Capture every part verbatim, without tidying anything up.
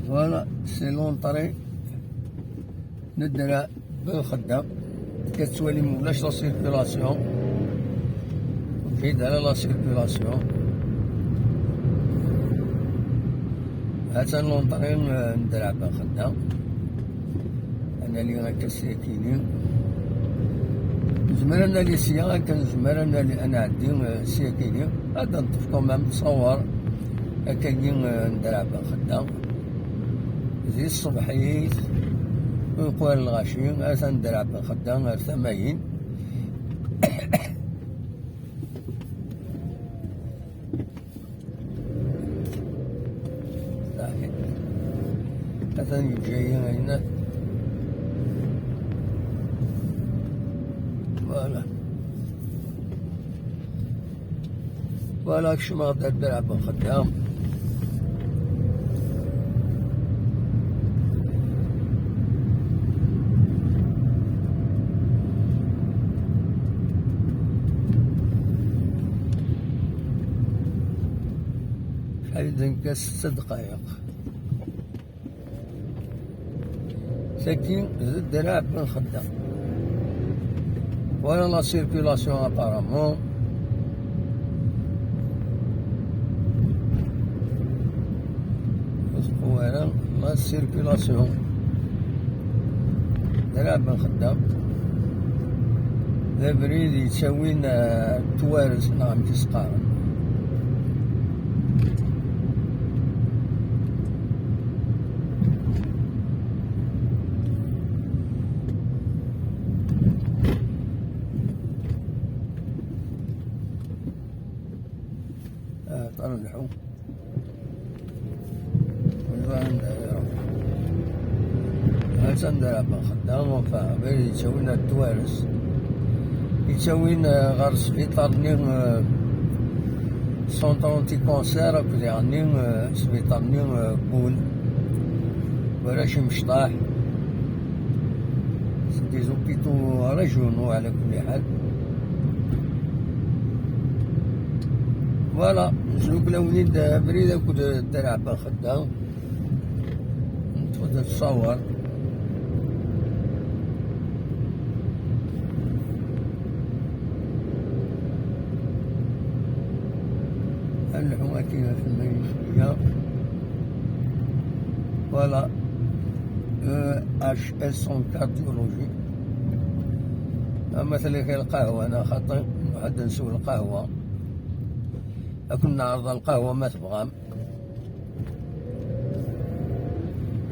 Voilà, c'est l'entrée n Ddreɛ Ben Xeddam. Ad twalim ulac la circulation. Ur d-tban ara la circulation. Ha-tt-an l'entrée, euh, n Ddreɛ Ben Xeddam. Ad nali akka syakini. Nezmer ad nali sya, akken nezmer ad nali, ad nɛeddi, eh, syakini. Ad neṭṭef quand même ttṣawer akkagi, eh, n Ddreɛ Ben Xeddam. Di tṣebḥit, uqwar lɣaci, atan Ddreɛ Ben Xeddam ar tama-in. Atan yeǧǧa-yi ayen. Voilà. Voilà, kecmeɣ-d ar Ddreɛ Ben Xeddam. Acḥal i d-nekka? Setta ddqayeq. Tagi d Ddreɛ Ben Xeddam. Voilà la circulation apparemment. Ur tqew ara la circulation. Ddreɛ Ben Xeddam. D abrid yettawin, eh, Twares, neɣ amek i s-qqaren. Ah, ṭṭal lḥu. Anda ara iruḥ? Ha-tt-an Ddreɛ Ben Xeddam, enfin, abrid yettawin ar Twares. Yettawin, eh, ɣer sbiṭar-nni, eh, centre anti-cancer, akked yeɛni, eh, sbiṭar-nni, eh, Boun. Warrac imecṭaḥ. C'est des hôpitaux régionaux, ɛla kulli ḥal. Voilà, nesdukkel-awen-id abrid akked Ddreɛ Ben Xeddam. Neṭṭef-d ttṣawer. Ad nleḥḥu akkin ɣef lmal n cwiya. Voilà. E H S en cardiologie. Ama tella kan lqahwa, neɣ xaṭi, nruḥ ad nsew lqahwa. Ad ken-neɛreḍ lqahwa ma tebɣam.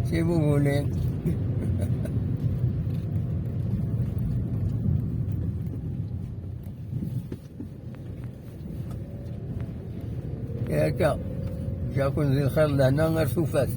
Si vous voulez. Akka, ǧǧiɣ-ken di lxir lehna ar tufat.